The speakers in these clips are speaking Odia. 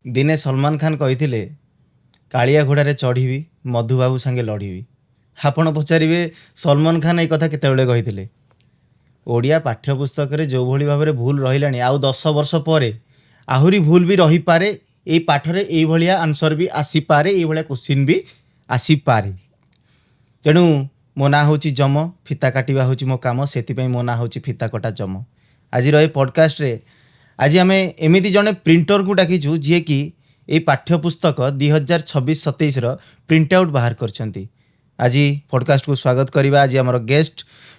ଦିନେ ସଲମାନ ଖାନ କହିଥିଲେ, "କାଳିଆ ଘୋଡ଼ାରେ ଚଢ଼ିବି, ମଧୁବାବୁ ସାଙ୍ଗେ ଲଢ଼ିବି।" ଆପଣ ପଚାରିବେ, ସଲମାନ ଖାନ ଏଇ କଥା କେତେବେଳେ କହିଥିଲେ? ଓଡ଼ିଆ ପାଠ୍ୟପୁସ୍ତକରେ ଯେଉଁଭଳି ଭାବରେ ଭୁଲ ରହିଲାଣି, ଆଉ 10 ବର୍ଷ ପରେ ଆହୁରି ଭୁଲ ବି ରହିପାରେ। ଏଇ ପାଠରେ ଏଇଭଳିଆ ଆନ୍ସର ବି ଆସିପାରେ, ଏଇଭଳିଆ କୋଶ୍ଚିନ୍ ବି ଆସିପାରେ। ତେଣୁ ମୋ ନାଁ ହେଉଛି ଯମ, ଫିତା କାଟିବା ହେଉଛି ମୋ କାମ, ସେଥିପାଇଁ ମୋ ନାଁ ହେଉଛି ଫିତା କଟା ଯମ। ଆଜିର ଏ ପଡ଼କାଷ୍ଟରେ ଆଜି ଆମେ ଏମିତି ଜଣେ ପ୍ରିଣ୍ଟରକୁ ଡାକିଛୁ, ଯିଏକି ଏଇ ପାଠ୍ୟପୁସ୍ତକ 2026-27ର ପ୍ରିଣ୍ଟ ଆଉଟ୍ ବାହାର କରିଛନ୍ତି। ଆଜି ପଡ଼କାଷ୍ଟକୁ ସ୍ୱାଗତ କରିବା ଆଜି ଆମର ଗେଷ୍ଟ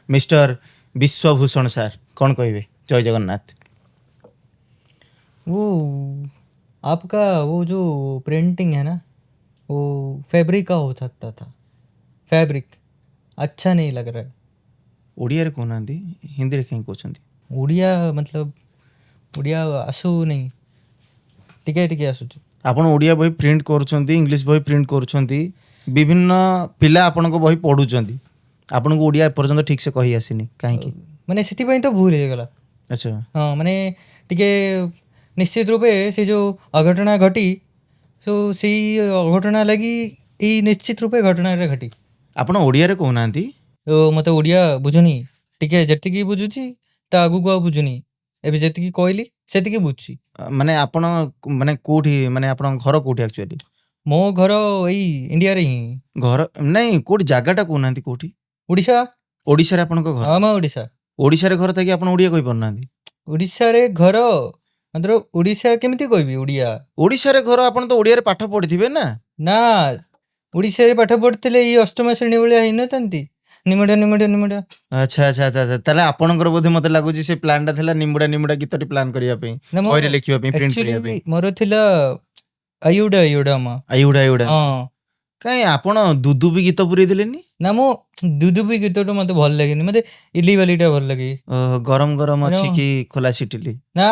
ମିଷ୍ଟର ବିଶ୍ୱଭୂଷଣ ସାର୍। କ'ଣ କହିବେ? ଜୟ ଜଗନ୍ନାଥ। वो आपका वो जो प्रिंटिंग है ना, वो फैब्रिक का हो सकता था। फैब्रिक अच्छा नहीं लग रहा है। ଓଡ଼ିଆରେ କହୁନାହାନ୍ତି, ହିନ୍ଦୀରେ କାହିଁ କହୁଛନ୍ତି? ଓଡ଼ିଆ मतलब ଓଡ଼ିଆ ଆସୁନି, ଟିକେ ଟିକେ ଆସୁଛି। ଆପଣ ଓଡ଼ିଆ ବହି ପ୍ରିଣ୍ଟ କରୁଛନ୍ତି, ଇଂଲିଶ ବହି ପ୍ରିଣ୍ଟ କରୁଛନ୍ତି, ବିଭିନ୍ନ ପିଲା ଆପଣଙ୍କ ବହି ପଢ଼ୁଛନ୍ତି। ଆପଣଙ୍କୁ ଓଡ଼ିଆ ଏପର୍ଯ୍ୟନ୍ତ ଠିକ୍ ସେ କହି ଆସିନି, କାହିଁକି? ମାନେ ସେଥିପାଇଁ ତ ଭୁଲ ହେଇଗଲା। ହଁ, ମାନେ ଟିକେ ନିଶ୍ଚିତ ରୂପେ ସେ ଯେଉଁ ଅଘଟଣା ଘଟି, ସୋ ସେଇ ଅଘଟଣା ଲାଗି ଏଇ ନିଶ୍ଚିତ ରୂପେ ଘଟଣାଟା ଘଟି। ଆପଣ ଓଡ଼ିଆରେ କହୁନାହାନ୍ତି। ତ ମୋତେ ଓଡ଼ିଆ ବୁଝୁନି ଟିକେ। ଯେତିକି ବୁଝୁଛି ତା ଆଗକୁ ଆଉ ବୁଝୁନି। ଏବେ ଯେତିକି କହିଲି ସେତିକି ବୁଝୁଛି। ମାନେ ଆପଣ ମାନେ କୋଉଠି, ମାନେ ଆପଣଙ୍କ ଘର କୋଉଠି ଆକ୍ଚୁଆଲି? ମୋ ଘର ଏଇ ଇଣ୍ଡିଆରେ ହିଁ। ଘର ନାଇଁ, କୋଉଠି ଜାଗାଟା କହୁନାହାନ୍ତି, କୋଉଠି? ଓଡ଼ିଶା। ଓଡ଼ିଶାରେ ଆପଣଙ୍କ ଘର? ଆମ ଓଡ଼ିଶା। ଓଡ଼ିଶାରେ ଘର ଥାଇକି ଆପଣ ଓଡ଼ିଆ କହିପାରୁନାହାନ୍ତି? ଓଡ଼ିଶାରେ ଘର ମାତ୍ର ଓଡ଼ିଶା କେମିତି କହିବି ଓଡ଼ିଆ? ଓଡ଼ିଶାରେ ଘର, ଆପଣ ତ ଓଡ଼ିଆରେ ପାଠ ପଢ଼ିଥିବେ ନା? ନା, ଓଡ଼ିଶାରେ ପାଠ ପଢ଼ିଥିଲେ ଏଇ ଅଷ୍ଟମ ଶ୍ରେଣୀ ଭଳିଆ ହେଇନଥାନ୍ତି। ନିମୁଡ଼ା ନିମୁଡ଼ା ନିମୁଡ଼ା। ଆଚ୍ଛା, ତାହେଲେ ଆପଣଙ୍କର ବୋଧେ ମତେ ଲାଗୁଛି ସେ ପ୍ଲାନ୍ଟା ଥିଲା ନିମୁଡ଼ା ନିମୁଡ଼ା ଗୀତଟି ପ୍ଲାନ୍ କରିବା ପାଇଁ, ନା, ମୋ ବହିରେ ଲେଖିବା ପାଇଁ, ପ୍ରିଣ୍ଟ କରିବା ଆକ୍ଚୁଆଲି ପାଇଁ। ମୋର ଥିଲା ଆୟୁଡ଼ା ଆୟୁଡ଼ା ମା। ଆଇଉଡ଼ା ଆଇଉଡ଼ା। ହଁ। କାଇଁ, ଆପଣ ଦୁଦୁ ବି ଗୀତ ପୁରେଇ ଦେଲେନି? ନା, ମୁଁ ଦୁଦୁବି ଗୀତଟା ମତେ ଭଲ ଲାଗେନି। ମତେ ଇଲି ବାଲିଟା ଭଲ ଲାଗେ। ଓହୋ, ଗରମ ଗରମ ଅଛି ମାନେ କି ଖୋଲା ସିଟିଲି? ନା,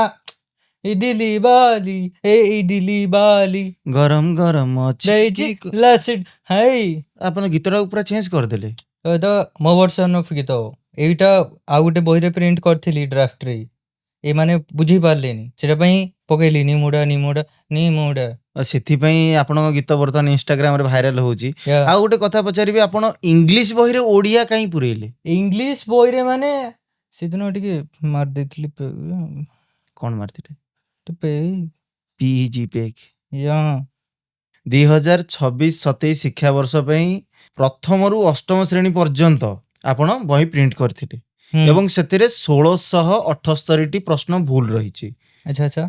ଇଡିଲି ବାଲି ଏ ଇଡିଲି ବାଲି। ଗରମ ଗରମ ଅଛି ଦେଇଛି କି ଲାସିଡ ହାଇ। ଆପଣ ଗୀତଟାକୁ ପୁରା ଚେଞ୍ଜ କରିଦେଲେ। ତ ମୋ ଭର୍ସନ ଅଫ୍ ଗୀତ ଏଇଟା। ଆଉ ଗୋଟେ ବହିରେ ପ୍ରିଣ୍ଟ କରିଥିଲି ଡ୍ରାଫ୍ଟରେ, ଏମାନେ ବୁଝିପାରିଲେନି, ସେଟା ପାଇଁ ପକେଇଲି ନିମୁଡ଼ା ନିମୁଡ଼ା ନିମୁଡ଼ା। ଆଉ ସେଥିପାଇଁ ଆପଣଙ୍କ ଗୀତ ବର୍ତ୍ତମାନ ଇନଷ୍ଟାଗ୍ରାମରେ ଭାଇରାଲ ହଉଛି। ଆଉ ଗୋଟେ କଥା ପଚାରିବି, ଆପଣ ଇଂଲିଶ ବହିରେ ଓଡ଼ିଆ କାହିଁ ପୁରେଇଲେ? ଇଂଲିଶ ବହିରେ ମାନେ ସେଦିନ ଟିକେ ମାରି ଦେଇଥିଲି। କ'ଣ ମାରିଥିଲେ? ପେ। PEG, pack. ୟା। 2026-27 ଶିକ୍ଷାବର୍ଷ ପାଇଁ ପ୍ରଥମରୁ ଅଷ୍ଟମ ଶ୍ରେଣୀ ପର୍ଯ୍ୟନ୍ତ ଆପଣ ବହି ପ୍ରିଣ୍ଟ କରିଥିଲେ ଏବଂ ସେଥିରେ 1678ଟି ପ୍ରଶ୍ନ ଭୁଲ ରହିଛି। ଆଚ୍ଛା ଆଚ୍ଛା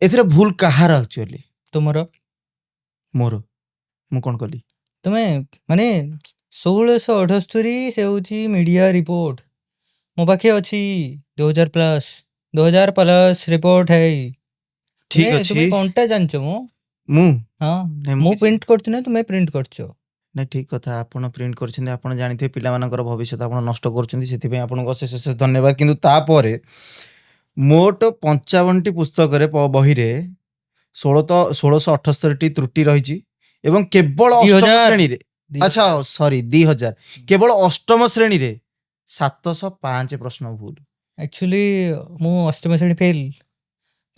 ଏଥିରେ ଭୁଲ କାହାର ଆକ୍ଚୁଆଲି? ତୁମର। ମୋର? ମୁଁ କ'ଣ କଲି? ତୁମେ ମାନେ 1678, ସେ ହେଉଛି ମିଡ଼ିଆ ରିପୋର୍ଟ। ମୋ ପାଖେ ଅଛି 2000 ପ୍ଲସ୍, 2000 ପ୍ଲସ୍ ରିପୋର୍ଟ ହେ। ଠିକ ତୁମେ ଅଛି। ତୁମେ କ'ଣଟା ଜାଣିଛ ମୁଁ? ମୁଁ? ହଁ। ନାଇଁ, ମୁଁ ମୁଁ କିଛି ପ୍ରିଣ୍ଟ କରୁଛି ନା ତୁମେ ପ୍ରିଣ୍ଟ କରୁଛ? ନାଇଁ, ଠିକ କଥା। ଆପଣ ପ୍ରିଣ୍ଟ କରିଛନ୍ତି, ଆପଣ ଜାଣିଥିବେ ପିଲାମାନଙ୍କର ଭବିଷ୍ୟତ ଆପଣ ନଷ୍ଟ କରୁଛନ୍ତି। ସେଥିପାଇଁ ଆପଣଙ୍କୁ ଅଶେଷ ଅଶେଷ ଧନ୍ୟବାଦ। କିନ୍ତୁ ତାପରେ ମୋଟ 55ଟି ପୁସ୍ତକରେ ବହିରେ 1678ଟି ତ୍ରୁଟି ରହିଛି ଏବଂ କେବଳ ଦି ଅଷ୍ଟମ ହଜାର। ଶ୍ରେଣୀରେ, ଆଚ୍ଛା ସରି, 2000, କେବଳ ଅଷ୍ଟମ ଶ୍ରେଣୀରେ 705 ପ୍ରଶ୍ନ ଭୁଲ। ଆକ୍ଚୁଆଲି ମୁଁ ଅଷ୍ଟମ ଶ୍ରେଣୀ ଫେଲ୍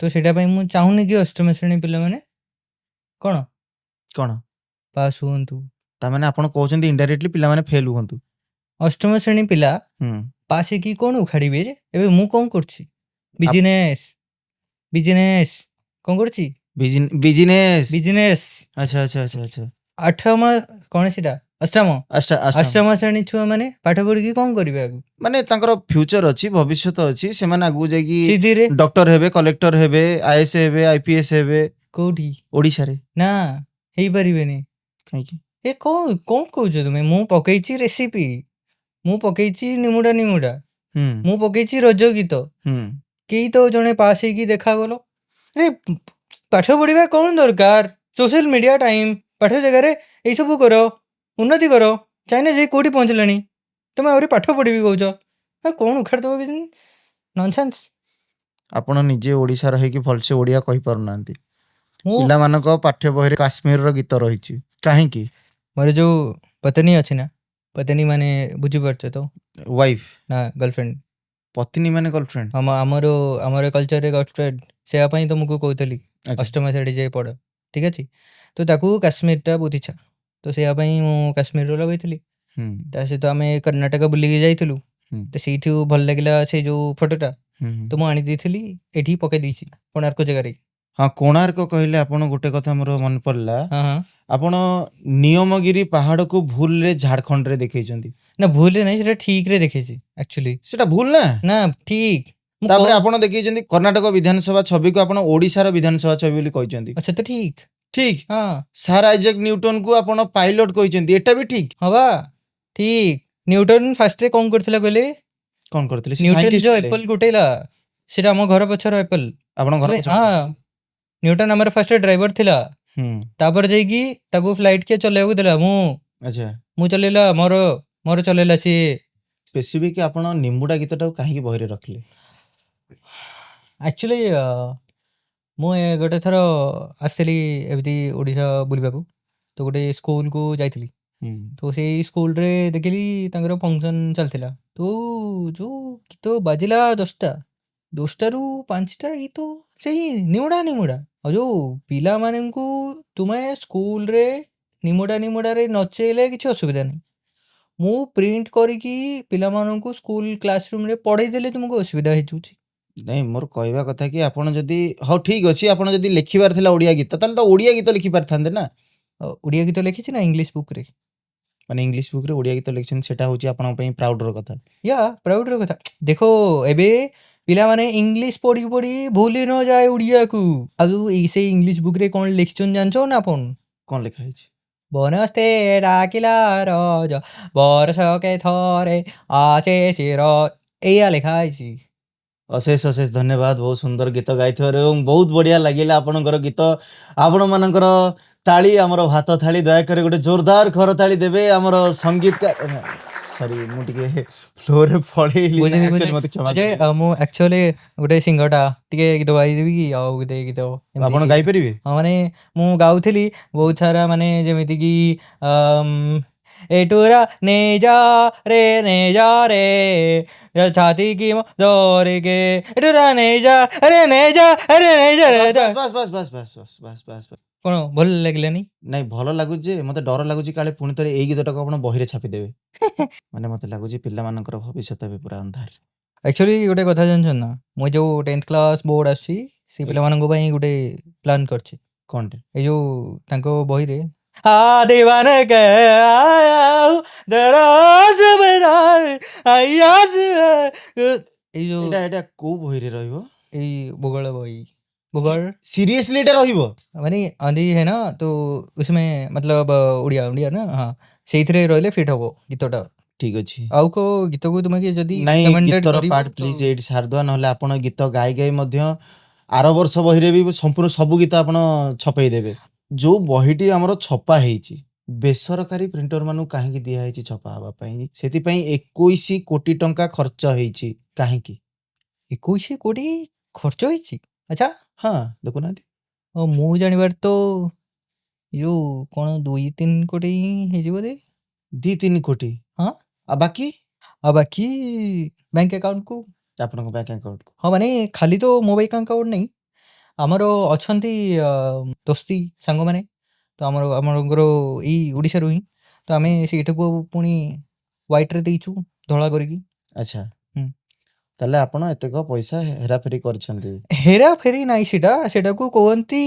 ତ, ସେଇଟା ପାଇଁ ମୁଁ ଚାହୁଁନି କି ଅଷ୍ଟମ ଶ୍ରେଣୀ ପିଲାମାନେ କ'ଣ କ'ଣ? ପାସ୍ ହୁଅନ୍ତୁ। ତାମାନେ ଆପଣ କହୁଛନ୍ତି ଇନଡାଇରେକ୍ଟଲି ପିଲାମାନେ ଫେଲ୍ ହୁଅନ୍ତୁ? ଅଷ୍ଟମ ଶ୍ରେଣୀ ପିଲା ପାସ୍ ହେଇକି କ'ଣ ଉଖାଡ଼ିବେ ଯେ? ଏବେ ମୁଁ କ'ଣ କରୁଛି? ବିଜନେସ୍, ବିଜନେସ୍ କ'ଣ କରୁଛି? ବିଜିନେସ୍। ବିଜନେସ୍। ଆଚ୍ଛା ଆଚ୍ଛା ଆଚ୍ଛା ଆଚ୍ଛା ଆଠମ କ'ଣ ସେଇଟା, ଅଷ୍ଟମ। ଅଷ୍ଟମ। ଅଷ୍ଟମ ଶ୍ରେଣୀ ଛୁଆମାନେ ପାଠ ପଢିକି କ'ଣ କରିବେ ଆଗକୁ? ମାନେ ତାଙ୍କର ଫ୍ୟୁଚର ଅଛି, ଭବିଷ୍ୟତ ଅଛି। ସେମାନେ ଆଗକୁ ଯାଇକି ସିଧିରେ ଡକ୍ଟର ହେବେ, କଲେକ୍ଟର ହେବେ, ଆଇଏଏସ୍ ହେବେ, ଆଇପିଏସ୍ ହେବେ। କୋଉଠି? ଓଡ଼ିଶାରେ। ନା, ହେଇପାରିବେନି। କାହିଁକି? ଏ କ'ଣ କ'ଣ କହୁଛ ତୁମେ? ମୁଁ ପକେଇଛି ରେସିପି, ମୁଁ ପକେଇଛି ନିମୁଡ଼ା ନିମୁଡ଼ା, ମୁଁ ପକେଇଛି ରଜ ଗୀତ। କେହି ତ ଜଣେ ପାସ୍ ହେଇକି ଦେଖାଗଲ। ଆରେ, ପାଠ ପଢିବା କ'ଣ ଦରକାର? ସୋସିଆଲ ମିଡ଼ିଆ ଟାଇମ୍ ପାଠ ଜାଗାରେ ଏଇସବୁ କର, ଉନ୍ନତି କର। ଚାଇନା ଯାଇ କୋଉଠି ପହଞ୍ଚିଲାଣି, ତୁମେ ଆହୁରି ପାଠ ପଢିବି କହୁଛ। କ'ଣ ଉଖାଡ଼ି ଦେବ କିଛି ନନସେନ୍ସ। ଆପଣ ନିଜେ ଓଡ଼ିଶାର ହେଇକି ଭଲସେ ଓଡ଼ିଆ କହିପାରୁନାହାନ୍ତି। ମୁଁ ପିଲାମାନଙ୍କ ପାଠ୍ୟ ବହିରେ କାଶ୍ମୀରର ଗୀତ ରହିଛି, କାହିଁକି? ମୋର ଯୋଉ ପତ୍ନୀ ଅଛି ନା, ପତ୍ନୀ ମାନେ ବୁଝିପାରୁଛ ତ? ୱାଇଫ୍? ନା, ଗର୍ଲଫ୍ରେଣ୍ଡ। ପତ୍ନୀ ମାନେ ଗର୍ଲଫ୍ରେଣ୍ଡ? ଆମ ଆମର ଆମର କଲଚରରେ ଗର୍ଲଫ୍ରେଣ୍ଡ। ସେୟା ପାଇଁ ତମକୁ କହୁଥିଲି। ଆଚ୍ଛା। ଅଷ୍ଟମ ଶ୍ରେଣୀ ଯାଏ ପଢ଼, ଠିକ୍ ଅଛି। ତ ତାକୁ କାଶ୍ମୀରଟା ବହୁତ ଇଚ୍ଛା, ତ ସେଇଆ ପାଇଁ ମୁଁ କାଶ୍ମୀରରୁ ଲଗେଇଥିଲି। ତା ସହିତ ଆମେ କର୍ଣ୍ଣାଟକ ବୁଲିକି ଯାଇଥିଲୁ। ତ ସେଇଠୁ ଭଲ ଲାଗିଲା ସେଇ ଯୋଉ ଫଟୋଟା, ତ ମୁଁ ଆଣି ଦେଇଥିଲି, ଏଠି ପକେଇ ଦେଇଛି କୋଣାର୍କ ଜାଗାରେ। ହଁ, କୋଣାର୍କ କହିଲେ ଆପଣ ଗୋଟେ କଥା ମୋର ମନେ ପଡିଲା। ହଁ ହଁ ଆପଣ ନିୟମଗିରି ପାହାଡକୁ ଭୁଲରେ ଝାଡଖଣ୍ଡରେ ଦେଖେଇଛନ୍ତି। ନା, ଭୁଲରେ ନାହିଁ, ସେଟା ଠିକରେ ଦେଖେଇଛି ଆକ୍ଚୁଆଲି। ସେଟା ଭୁଲ ନା? ନା, ଠିକ ମୁଁ। ତାପରେ ଆପଣ ଦେଖେଇଛନ୍ତି କର୍ଣ୍ଣାଟକ ବିଧାନସଭା ଛବିକୁ ଆପଣ ଓଡିଶାର ବିଧାନସଭା ଛବି ବୋଲି କହିଛନ୍ତି। ଆଚ୍ଛା, ତ ଠିକ। ଠିକ। ହଁ। ସାର୍ ଆଇଜାକ ନ୍ୟୁଟନକୁ ଆପଣ ପାଇଲଟ କହିଛନ୍ତି, ଏଟା ବି ଠିକ। ହଁ ବା, ଠିକ। ନ୍ୟୁଟନ ଫାର୍ଷ୍ଟରେ କଣ କରିଥିଲା କହିଲେ? କଣ କରିଥିଲେ ସେ? ନ୍ୟୁଟନ ସାଇଣ୍ଟିଷ୍ଟ ଯୋଉ ଥିଲେ। ଆପଲ ଗୋଟେଇଲା, ସେଟା ଆମ ଘର ପଛର ଆପଲ। ଆପଣଙ୍କ ଘର ପଛ? ହଁ, ନ୍ୟୁଟନ ଆମର ଫାର୍ଷ୍ଟ ଡ୍ରାଇଭର ଥିଲା। ତାପରେ ଯାଇକି ତାକୁ ଫ୍ଲାଇଟ୍ କିଏ ଚଲେଇବାକୁ ଦେଲା? ମୁଁ। ମୁଁ ଚଲେଇଲା, ମୋର ମୋର ଚଲେଇଲା ସିଏ। ସ୍ପେସିଫିକ ଆପଣ ନିମ୍ବୁଡା ଗୀତଟାକୁ କାହିଁକି ବହିରେ ରଖିଲେ? ଆକ୍ଚୁଆଲି ମୁଁ ଗୋଟେ ଥର ଆସିଥିଲି ଏମିତି ଓଡ଼ିଶା ବୁଲିବାକୁ, ତ ଗୋଟେ ସ୍କୁଲକୁ ଯାଇଥିଲି। ତ ସେଇ ସ୍କୁଲରେ ଦେଖିଲି ତାଙ୍କର ଫଙ୍କସନ୍ ଚାଲିଥିଲା, ତ ଯୋଉ ଗୀତ ବାଜିଲା, 10ଟା 10ଟାରୁ 5ଟା ଗୀତ ସେଇ ନିମୁଡ଼ା ନିମୁଡ଼ା। ଆଉ ଯୋଉ ପିଲାମାନଙ୍କୁ ତୁମେ ସ୍କୁଲରେ ନିମୁଡ଼ା ନିମୁଡ଼ାରେ ନଚେଇଲେ କିଛି ଅସୁବିଧା ନାହିଁ, ମୁଁ ପ୍ରିଣ୍ଟ କରିକି ପିଲାମାନଙ୍କୁ ସ୍କୁଲ କ୍ଲାସରୁମରେ ପଢ଼େଇ ଦେଲେ ତୁମକୁ ଅସୁବିଧା ହେଇଯାଉଛି। ନାଇଁ, ମୋର କହିବା କଥା କି ଆପଣ ଯଦି, ହଉ ଠିକ ଅଛି, ଆପଣ ଯଦି ଲେଖିବାର ଥିଲା ଓଡ଼ିଆ ଗୀତ, ତାହେଲେ ତ ଓଡ଼ିଆ ଗୀତ ଲେଖି ପାରିଥାନ୍ତେ ନା? ଆଉ ଓଡ଼ିଆ ଗୀତ ଲେଖିଛି ନା ଇଂଲିଶ ବୁକରେ। ମାନେ ଇଂଲିଶ ବୁକରେ ଓଡ଼ିଆ ଗୀତ ଲେଖିଛନ୍ତି, ସେଟା ହଉଛି ଆପଣଙ୍କ ପାଇଁ ପ୍ରାଉଡର କଥା? ୟା, ପ୍ରାଉଡର କଥା। ଦେଖ, ଏବେ ପିଲାମାନେ ଇଂଲିଶ ପଢି ପଢି ଭୁଲି ନ ଯାଏ ଓଡ଼ିଆକୁ। ଆଉ ଏଇ ସେଇ ଇଂଲିଶ ବୁକରେ କଣ ଲେଖିଛନ୍ତି ଜାଣିଛ ନା ଆପଣ? କଣ ଲେଖା ହେଇଛି? ବନସ୍ତେ ଡାକିଲା ରଜ, ବରଷକେ ଥରେ ଆସେ ଚିର, ଏଇଆ ଲେଖା ହେଇଛି। ଅଶେଷ ଅଶେଷ ଧନ୍ୟବାଦ, ବହୁତ ସୁନ୍ଦର ଗୀତ ଗାଇଥିବାରୁ ଏବଂ ବହୁତ ବଢିଆ ଲାଗିଲା ଆପଣଙ୍କର ଗୀତ। ଆପଣମାନଙ୍କର ତାଳି ଆମର ଭାତ ଥାଳି। ଦୟାକରି ଗୋଟେ ଜୋରଦାର ଖରତାଳି ଦେବେ ଆମର ସଙ୍ଗୀତକାର। ସରି, ମୁଁ ଟିକେ ଫ୍ଲୋରେ ପଳେଇଲି। ବୁଝିଲି। Actually ବୁଝିଲି। ମତେ କ୍ଷମା ଯେ କରିବେ। ମୁଁ ଆକ୍ଚୁଆଲି ଗୋଟେ ସିଙ୍ଗରଟା, ଟିକେ ଗୀତ ଗାଇଦେବି କି? ଆଉ ଗୋଟେ ଗୀତ ଏମିତି? ଆପଣ ଗାଇପାରିବେ? ହଁ, ମାନେ ମୁଁ ଗାଉଥିଲି ବହୁତ ସାରା, ମାନେ ଯେମିତିକି ଏ ଟୁରା ନେଇ ଯା ରେ ନେଇ ଯା ରେ ଛାତି କି ଧରିକେ, ଏ ଟୁରା ନେଇ ଯା ଆରେ ନେଇ ଯା ଆରେ ନେଇ ଯା ରେ। ବାସ୍ ବାସ୍ ବାସ୍ ବାସ୍ ବାସ୍ ବାସ୍ ବାସ୍ ବାସ୍ ବାସ୍। କଣ, ଭଲ ଲାଗିଲାନି? ନାଇଁ, ଭଲ ଲାଗୁଛି ଯେ ମତେ ଡର ଲାଗୁଛି କାଳେ ପୁଣି ଥରେ ଏଇ ଗୀତଟାକୁ ଆପଣ ବହିରେ ଛାପିଦେବେ। ମାନେ ମତେ ଲାଗୁଛି ପିଲାମାନଙ୍କର ଭବିଷ୍ୟତ ଏବେ ପୁରା ଅନ୍ଧାର। ଆକ୍ଚୁଆଲି ଗୋଟେ କଥା ଜାଣିଛନ୍ତି ନା, ମୁଁ ଯୋଉ 10th class board ଆସୁଛି, ସେ ପିଲାମାନଙ୍କ ପାଇଁ ଗୋଟେ ପ୍ଲାନ୍ କରିଛି। କଣଟେ? ଏଇ ଯୋଉ ତାଙ୍କ ବହିରେ आदि बन के आया हूँ, दराज बजाए ଆଇଆସ, ଏଇ ଯୋଉ ଏଇଟା କୋଉ ବହିରେ ରହିବ? ଏଇ ଭୂଗୋଳ ବହି, ଭୂଗୋଳ। ସିରିୟସଲି, ଏଇଟା ରହିବ? ମାନେ आंधी है ना, तो उसमें मतलब ଓଡ଼ିଆ ଓଡ଼ିଆ ନା, ହଁ, ସେଇଥିରେ ରହିଲେ ଫିଟ୍ ହବ ଗୀତଟା। ଠିକ ଅଛି। ଆଉ କୋଉ ଗୀତକୁ ତୁମେ କି ଯଦି ନାଇଁ, recommended ଗୀତର କରିବ ପାର୍ଟ ପ୍ଲିଜ ଏଇଠି ସାରିଦବା, ନହେଲେ ଆପଣ ଗୀତ ଗାଇ ଗାଇ ମଧ୍ୟ ଆର ବର୍ଷ ବହିରେ ବି ସମ୍ପୂର୍ଣ୍ଣ ସବୁ ଗୀତ ଆପଣ ଛପେଇ ଦେବେ। ଯୋଉ ବହିଟି ଆମର ଛପା ହେଇଛି, ବେସରକାରୀ ପ୍ରିଣ୍ଟର ମାନଙ୍କୁ କାହିଁକି ଦିଆହେଇଛି ଛପା ହବା ପାଇଁ? ସେଥିପାଇଁ 21 କୋଟି ଟଙ୍କା ଖର୍ଚ୍ଚ ହେଇଛି କାହିଁକି? 21 କୋଟି ଖର୍ଚ୍ଚ ହେଇଛି? ଆଚ୍ଛା। ହଁ, ଦେଖୁନାହାନ୍ତି। ଆଉ ମୁଁ ଜାଣିବାରେ ତ ଯୋଉ କଣ 2-3 କୋଟି ହିଁ ହେଇଯିବ ବୋଧେ। 2-3 କୋଟି? ହଁ। ଆଉ ବାକି? ଆଉ ବାକି ବ୍ୟାଙ୍କ ଆକାଉଣ୍ଟକୁ। ଆପଣଙ୍କ ବ୍ୟାଙ୍କ ଆକାଉଣ୍ଟକୁ? ହଁ, ମାନେ ଖାଲି ତ ମୋ ବ୍ୟାଙ୍କ ଆକାଉଣ୍ଟ ନାହିଁ, ଆମର ଅଛନ୍ତି ଦୋସ୍ତି ସାଙ୍ଗମାନେ, ତ ଆମର ଆମଙ୍କର ଏଇ ଓଡ଼ିଶାରୁ ହିଁ, ତ ଆମେ ସେଇଟାକୁ ପୁଣି ହ୍ୱାଇଟ୍ରେ ଦେଇଛୁ ଧଳା କରିକି। ହୁଁ। ତାହେଲେ ଆପଣ ଏତେକ ପଇସା ହେରାଫେରି କରିଛନ୍ତି? ହେରା ଫେରି ନାହିଁ, ସେଟାକୁ କୁହନ୍ତି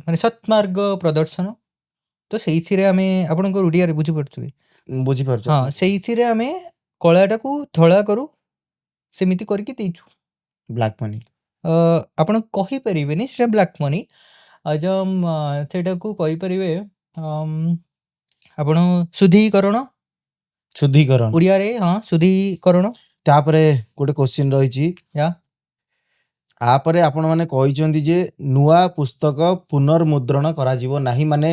ମାନେ ସତ୍ମାର୍ଗ ପ୍ରଦର୍ଶନ। ତ ସେଇଥିରେ ଆମେ, ଆପଣଙ୍କ ଓଡ଼ିଆରେ ବୁଝିପାରୁଥିବେ। ବୁଝିପାରୁଛୁ। ହଁ, ସେଇଥିରେ ଆମେ କଳାଟାକୁ ଧଳା କରୁ, ସେମିତି କରିକି ଦେଇଛୁ। Black money? ଆପଣ କହିପାରିବେନି ସେଟା ବ୍ଲାକ୍ ମନି। ସେଇଟାକୁ କହିପାରିବେ ଆପଣ ଶୁଦ୍ଧିକରଣ। ଶୁଦ୍ଧିକରଣ। ଓଡ଼ିଆରେ, ହଁ, ଶୁଦ୍ଧିକରଣ। ତାପରେ ଗୋଟେ କୋଶ୍ଚିନ୍ ରହିଛି। ୟା। ଆପରେ ଆପଣମାନେ କହିଛନ୍ତି ଯେ ନୂଆ ପୁସ୍ତକ ପୁନର୍ମୁଦ୍ରଣ କରାଯିବ ନାହିଁ, ମାନେ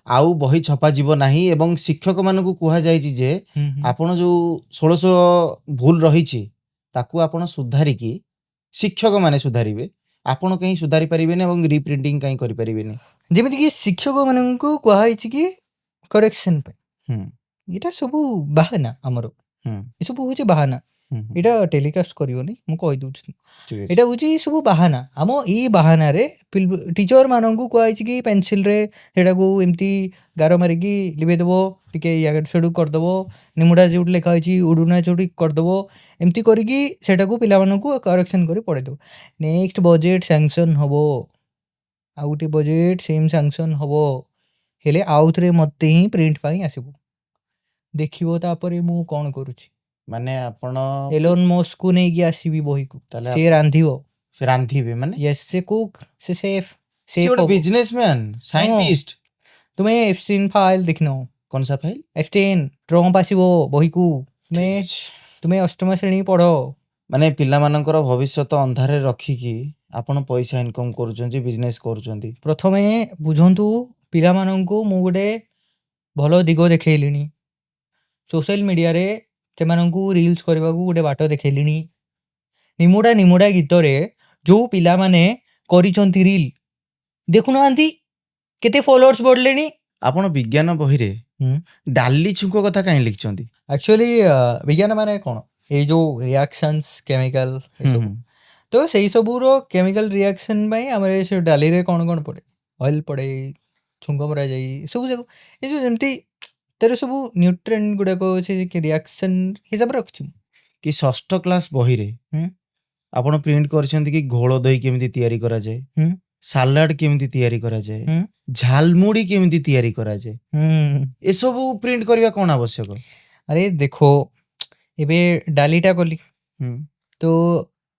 ଆଉ ବହି ଛପାଯିବ ନାହିଁ ଏବଂ ଶିକ୍ଷକମାନଙ୍କୁ କୁହାଯାଇଛି ଯେ ହୁଁ, ହୁଁ। ଆପଣ ଯୋଉ 1600 ଭୁଲ ରହିଛି, ତାକୁ ଆପଣ ସୁଧାରିକି, ଶିକ୍ଷକମାନେ ସୁଧାରିବେ, ଆପଣ କାହିଁ ସୁଧାରି ପାରିବେନି ଏବଂ ରିପ୍ରିଣ୍ଟିଂ କାହିଁ କରିପାରିବେନି? ଯେମିତିକି ଶିକ୍ଷକମାନଙ୍କୁ କୁହାହେଇଛି କି କରେକ୍ସନ ପାଇଁ, ଏଇଟା ସବୁ ବାହାନା ଆମର। ଏସବୁ ହଉଛି ବାହାନା। ଏଇଟା ଟେଲିକାଷ୍ଟ କରିବନି, ମୁଁ କହିଦେଉଛି। ଠିକ ଅଛି। ଏଇଟା ହେଉଛି ସବୁ ବାହାନା। ଆମ ଏଇ ବାହାନାରେ ଟିଚର ମାନଙ୍କୁ କୁହାଯାଇଛି କି ପେନସିଲରେ ସେଇଟାକୁ ଏମିତି ଗାର ମାରିକି ଲିଭେଇଦେବ, ଟିକେ ଇଆଡ଼ୁ ସିଆଡ଼ୁ କରିଦେବ, ନିମୁଡ଼ା ଯେଉଁଠି ଲେଖା ହେଇଛି ଉଡ଼ୁନା ଯୋଉଠି କରିଦେବ, ଏମିତି କରିକି ସେଇଟାକୁ ପିଲାମାନଙ୍କୁ କରେକ୍ସନ୍ କରି ପଢ଼େଇଦେବ। ନେକ୍ସଟ ବଜେଟ୍ ସାଙ୍କସନ୍ ହବ, ଆଉ ଗୋଟେ ବଜେଟ୍ ସେମ୍ ସାଙ୍କସନ୍ ହବ, ହେଲେ ଆଉ ଥରେ ମୋତେ ହିଁ ପ୍ରିଣ୍ଟ ପାଇଁ ଆସିବ। ଦେଖିବ ତାପରେ ମୁଁ କ'ଣ କରୁଛି। ମାନେ ଆପଣ ଏଲୋନ୍ ମସ୍କକୁ ନେଇକି ଆସିବି ବହିକୁ। ତାହେଲେ ସେ ରାନ୍ଧିବ। ସେ ରାନ୍ଧିବେ ମାନେ? ୟେସ୍, ସେ କୁକ୍, ସେ ସେଫ୍। ସେ ସେଫ୍ ଗୋଟେ ହବ। Businessman, scientist. ତୁମେ ଏପଷ୍ଟିନ୍ ଫାଇଲ୍ ଦେଖିନ? कौन सा ଫାଇଲ? ଏପଷ୍ଟିନ୍, ଟ୍ରମ୍ପ ଆସିବ ବହିକୁ। ତୁମେ ତୁମେ ଅଷ୍ଟମ ଶ୍ରେଣୀ ପଢ। ମାନେ ପିଲାମାନଙ୍କର ଭବିଷ୍ୟତ ଅନ୍ଧାରରେ ରଖିକି ଆପଣ ପଇସା ଇନକମ୍ କରୁଛନ୍ତି, ବିଜନେସ୍ କରୁଛନ୍ତି। ପ୍ରଥମେ ବୁଝନ୍ତୁ, ପିଲାମାନଙ୍କୁ ମୁଁ ଗୋଟେ ଭଲ ଦିଗ ଦେଖେଇଲିଣି। ସୋସିଆଲ ମିଡ଼ିଆରେ ସେମାନଙ୍କୁ ରିଲ୍ସ କରିବାକୁ ଗୋଟେ ବାଟ ଦେଖେଇଲିଣି। ନିମୁଡ଼ା ନିମୁଡ଼ା ଗୀତରେ ଯୋଉ ପିଲାମାନେ କରିଛନ୍ତି ରିଲ୍, ଦେଖୁନାହାନ୍ତି କେତେ ଫଲୋଅର୍ସ ବଢ଼ିଲେଣି। ଆପଣ ବିଜ୍ଞାନ ବହିରେ ଡାଲି ଛୁଙ୍କ କଥା କାହିଁ ଲେଖିଛନ୍ତି? ଆକ୍ଚୁଆଲି ବିଜ୍ଞାନ ମାନେ କ'ଣ, ଏଇ ଯୋଉ ରିଆକ୍ସନ୍ସ, କେମିକାଲ ଏସବୁ। ତ ସେଇ ସବୁର କେମିକାଲ ରିଆକ୍ସନ୍ ପାଇଁ ଆମର ଏ ସବୁ ଡାଲିରେ କ'ଣ କ'ଣ ପଡ଼େ, ଅଏଲ୍ ପଡ଼େ, ଛୁଙ୍କ ମରାଯାଏ, ସବୁ ଯାକ ଏ ଯୋଉ ଯେମିତି ତାର ସବୁ ନ୍ୟୁଟ୍ରିଏଣ୍ଟ ଗୁଡ଼ାକ ସେ ରିଆକ୍ସନ୍ ହିସାବରେ ରଖିଛୁ। କି ଷଷ୍ଠ କ୍ଲାସ ବହିରେ ଆପଣ ପ୍ରିଣ୍ଟ କରିଛନ୍ତି କି ଘୋଳ ଦହି କେମିତି ତିଆରି କରାଯାଏ, ସାଲାଡ କେମିତି ତିଆରି କରାଯାଏ, ଝାଲମୁଢି କେମିତି ତିଆରି କରାଯାଏ, ଏସବୁ ପ୍ରିଣ୍ଟ କରିବା କ'ଣ ଆବଶ୍ୟକ? ଆରେ ଦେଖ, ଏବେ ଡାଲିଟା କଲି ତ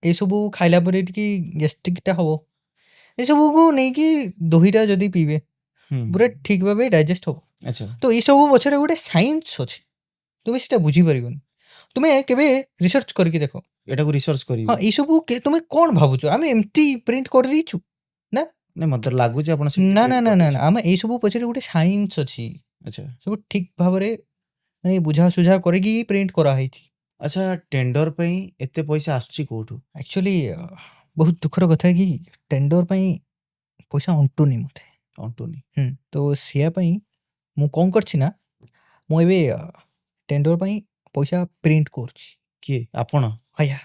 ଏସବୁ ଖାଇଲା ପରେ ଟିକେ ଗ୍ୟାଷ୍ଟ୍ରିକଟା ହବ। ଏସବୁକୁ ନେଇକି ଦହିଟା ଯଦି ପିଇବେ, ପୁରା ଠିକ୍ ଭାବେ ଡାଇଜେଷ୍ଟ ହବ। ତ ଏଇସବୁ ପଛରେ ଗୋଟେ ସାଇନ୍ସ ଅଛି, ତୁମେ ସେଟା ବୁଝିପାରିବନି। ତୁମେ କେବେ ରିସର୍ଚ୍ଚ କରିକି ଦେଖ। ଏଟାକୁ ରିସର୍ଚ୍ଚ କରିବି? ହଁ, ଏଇସବୁ ତୁମେ କ'ଣ ଭାବୁଛ, ଆମେ ଏମିତି ପ୍ରିଣ୍ଟ କରିଦେଇଛୁ? ନାଇଁ, ମତେ ଲାଗୁଛି ଆପଣ ସେମିତି ନା print ନା ନା ନା ନା, କରିଦେଇଛନ୍ତି। ଆମେ ଏଇସବୁ ପଛରେ ଗୋଟେ ସାଇନ୍ସ ଅଛି। ସବୁ ଠିକ୍ ଭାବରେ ମାନେ ବୁଝାସୁଝା କରିକି ପ୍ରିଣ୍ଟ କରାହେଇଛି। ଆଚ୍ଛା, ଟେଣ୍ଡର ପାଇଁ ଏତେ ପଇସା ଆସୁଛି କୋଉଠୁ? ଆକ୍ଚୁଆଲି ବହୁତ ଦୁଃଖର କଥା କି ଟେଣ୍ଡର ପାଇଁ ପଇସା ଅଣ୍ଟୁନି ମୋତେ। ଅଣ୍ଟୁନି? ତ ସେୟା ପାଇଁ ମୁଁ କ'ଣ କରିଛି ନା, ମୁଁ ଏବେ ଟେଣ୍ଡର ପାଇଁ ପଇସା ପ୍ରିଣ୍ଟ କରୁଛି। କିଏ, ଆପଣ? ଆଜ୍ଞା,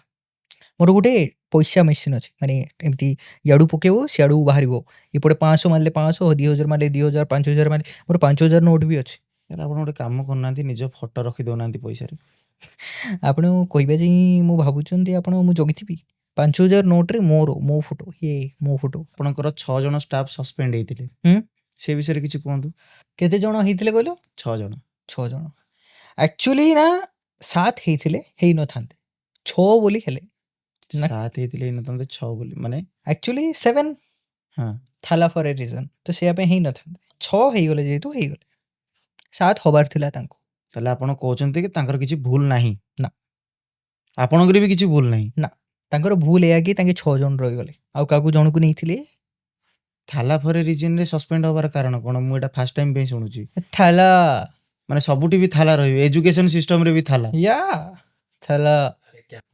ମୋର ଗୋଟେ ପଇସା ମେସିନ୍ ଅଛି। ମାନେ ଏମିତି ଇଆଡ଼ୁ ପକେଇବ, ସିଆଡ଼ୁ ବାହାରିବ। ଏପଟେ 500 ମାରିଲେ 500, 2000 ମାରିଲେ 2000, 5000 ମାରିଲେ, ମୋର 5000 ନୋଟ୍ ବି ଅଛି। ତାହେଲେ ଆପଣ ଗୋଟେ କାମ କରୁନାହାନ୍ତି, ନିଜ ଫଟୋ ରଖି ଦଉନାହାନ୍ତି ପଇସାରେ। ଆପଣ କହିବେ ଯେ ମୁଁ ଭାବୁଛନ୍ତି ଆପଣ ମୁଁ ଜଗିଥିବି 5000 ନୋଟ୍ରେ ମୋର ମୋ ଫଟୋ, ଇଏ ମୋ ଫଟୋ। ଆପଣଙ୍କର 6 ଜଣ ଷ୍ଟାଫ୍ ସସ୍ପେଣ୍ଡ ହେଇଥିଲେ, ସେ ବିଷୟରେ କିଛି କୁହନ୍ତୁ। କେତେ ଜଣ ହେଇଥିଲେ କହିଲ? 6 ଜଣ। 6 ଜଣ ଆକ୍ଚୁଆଲି ନା 7 ହେଇଥିଲେ ହେଇନଥାନ୍ତେ, 6 ବୋଲି ହେଲେ ନା। 7 ହେଇଥିଲେ ହେଇନଥାନ୍ତେ, 6 ବୋଲି ମାନେ? ଆକ୍ଚୁଆଲି 7 ଥାଲା ଫର୍ ଏ ରିଜନ୍, ତ ସେୟା ପାଇଁ ହେଇନଥାନ୍ତେ। 6 ହେଇଗଲେ ଯେହେତୁ ହେଇଗଲେ, 7 ହବାର ଥିଲା ତାଙ୍କୁ। ତାହେଲେ ଆପଣ କହୁଛନ୍ତି କି ତାଙ୍କର କିଛି ଭୁଲ ନାହିଁ? ନା। ଆପଣଙ୍କର ବି କିଛି ଭୁଲ ନାହିଁ? ନା, ତାଙ୍କର ଭୁଲ ଏଇଆ କି ତାଙ୍କେ 6 ଜଣ ରହିଗଲେ, ଆଉ କାହାକୁ ଜଣକୁ ନେଇଥିଲେ। ଥାଲା ଫର୍ ଏ ରିଜନରେ ସସ୍ପେଣ୍ଡ ହବାର କାରଣ କ'ଣ? ମୁଁ ଏଇଟା ଫାର୍ଷ୍ଟ ଟାଇମ୍ ପାଇଁ ଶୁଣୁଛି। ଥାଲା। ମାନେ ସବୁଠି ବି ଥାଲା ରହିବେ, ଏଜୁକେସନ ସିଷ୍ଟମରେ ବି ଥାଲା? ୟା, ଥାଲା।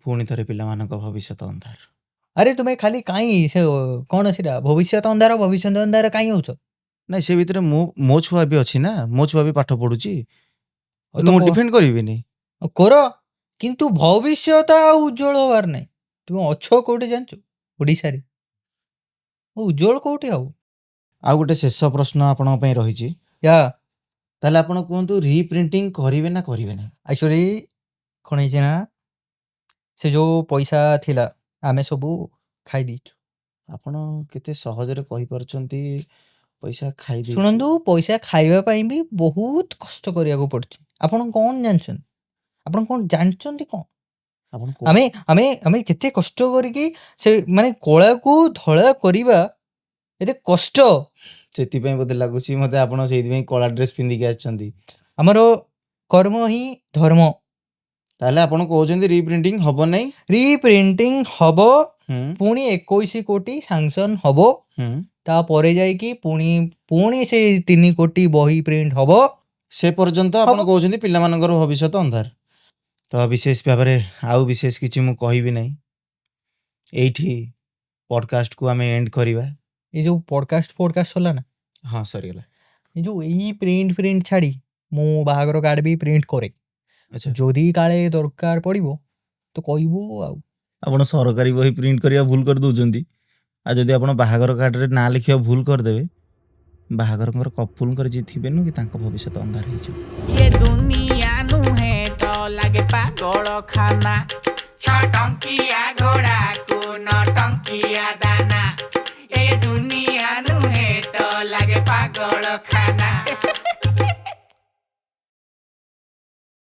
ପୁଣି ଥରେ ପିଲାମାନଙ୍କ ଭବିଷ୍ୟତ ଅନ୍ଧାର। ଆରେ ତୁମେ ଖାଲି କାଇଁ ସେ କ'ଣ ସେଟା ଭବିଷ୍ୟତ ଅନ୍ଧାର, ଭବିଷ୍ୟତ ଅନ୍ଧାର କାଇଁ ହଉଛ? ନାଇଁ, ସେ ଭିତରେ ମୁଁ ମୋ ଛୁଆ ବି ଅଛି ନା, ମୋ ଛୁଆ ବି ପାଠ ପଢୁଛି। ତ ମୁଁ ଡିଫେଣ୍ଡ କରିବିନି? କର, କିନ୍ତୁ ଭବିଷ୍ୟତ ଆଉ ଉଜ୍ଜଳ ହବାର ନାହିଁ। ତୁମେ ଅଛ କୋଉଠି ଜାଣିଛ? ଓଡ଼ିଶାରେ। ଉଜ୍ଜଳ କୋଉଠି ହବ? ଆଉ ଗୋଟେ ଶେଷ ପ୍ରଶ୍ନ ଆପଣଙ୍କ ପାଇଁ ରହିଛି। ୟା। ତାହେଲେ ଆପଣ କୁହନ୍ତୁ, ରିପ୍ରିଣ୍ଟିଂ କରିବେ ନା କରିବେ ନାହିଁ? ଆକ୍ଚୁଆଲି କ'ଣ ହେଇଛି ନା, ସେ ଯୋଉ ପଇସା ଥିଲା ଆମେ ସବୁ ଖାଇ ଦେଇଛୁ। ଆପଣ କେତେ ସହଜରେ କହିପାରୁଛନ୍ତି ପଇସା ଖାଇ ଦେଇଛୁ। ଶୁଣନ୍ତୁ, ପଇସା ଖାଇବା ପାଇଁ ବି ବହୁତ କଷ୍ଟ କରିବାକୁ ପଡୁଛି। ଆପଣ କ'ଣ ଜାଣିଛନ୍ତି? ଆପଣ କ'ଣ ଜାଣିଛନ୍ତି କ'ଣ? ଆପଣ ଆମେ ଆମେ ଆମେ କେତେ କଷ୍ଟ କରିକି ସେ ମାନେ କଳାକୁ ଧଳା କରିବା ଏତେ କଷ୍ଟ। ସେଥିପାଇଁ ବୋଧେ ଲାଗୁଛି ମତେ ଆପଣ ସେଇଥିପାଇଁ କଳା ଡ୍ରେସ୍ ପିନ୍ଧିକି ଆସିଛନ୍ତି। ଆମର କର୍ମ ହିଁ ଧର୍ମ। ତାହେଲେ ଆପଣ କହୁଛନ୍ତି ରିପ୍ରିଣ୍ଟିଂ ହବ ନାହିଁ? ରିପ୍ରିଣ୍ଟିଂ ହବ। ପୁଣି 21 କୋଟି ସାଙ୍କସନ୍ ହବ। ତାପରେ ଯାଇକି ପୁଣି ପୁଣି ସେ 3 କୋଟି ବହି ପ୍ରିଣ୍ଟ ହବ। ସେ ପର୍ଯ୍ୟନ୍ତ ଆପଣ ହବ। କହୁଛନ୍ତି ପିଲାମାନଙ୍କର ଭବିଷ୍ୟତ ଅନ୍ଧାର। ତ ବିଶେଷ ଭାବରେ ଆଉ ବିଶେଷ କିଛି ମୁଁ କହିବି ନାହିଁ। ଏଇଠି ପଡକାଷ୍ଟକୁ ଆମେ ଏଣ୍ଡ କରିବା। ଏଇ ଯୋଉ ପଡକାଷ୍ଟ ଫଡକାଷ୍ଟ ସରିଲା ନା? ହଁ, ସରିଗଲା। ଏ ଯୋଉ ଏଇ ପ୍ରିଣ୍ଟ ଫ୍ରିଣ୍ଟ ଛାଡ଼ି ମୁଁ ବାହାଘର କାର୍ଡ ବି ପ୍ରିଣ୍ଟ କରେ। ଯଦି କାଳେ ଦରକାର ପଡ଼ିବ, ତ କହିବୁ ଆଉ। ଆପଣ ସରକାରୀ ବହି ପ୍ରିଣ୍ଟ କରିବା ଭୁଲ କରିଦେଉଛନ୍ତି। ଆଉ ଯଦି ଆପଣ ବାହାଘର କାର୍ଡ଼ରେ ନାଁ ଲେଖିବା ଭୁଲ କରିଦେବେ, ବାହାଘରଙ୍କର କପୁଲଙ୍କର ଯିଏ ଥିବେ ନୁହଁ କି, ତାଙ୍କ ଭବିଷ୍ୟତ ଅନ୍ଧାର ହେଇଯିବ। ଏ ଦୁନିଆ ନୁହେଁ ତ ଲାଗେ ପାଗଳ ଖାନା, 6 ଟଙ୍କିଆ ଘୋଡ଼ାକୁ 9 ଟଙ୍କିଆ ଦାନା। ଏ ଦୁନିଆ ନୁହେଁ ତ ଲାଗେ ପାଗଳ ଖାନା।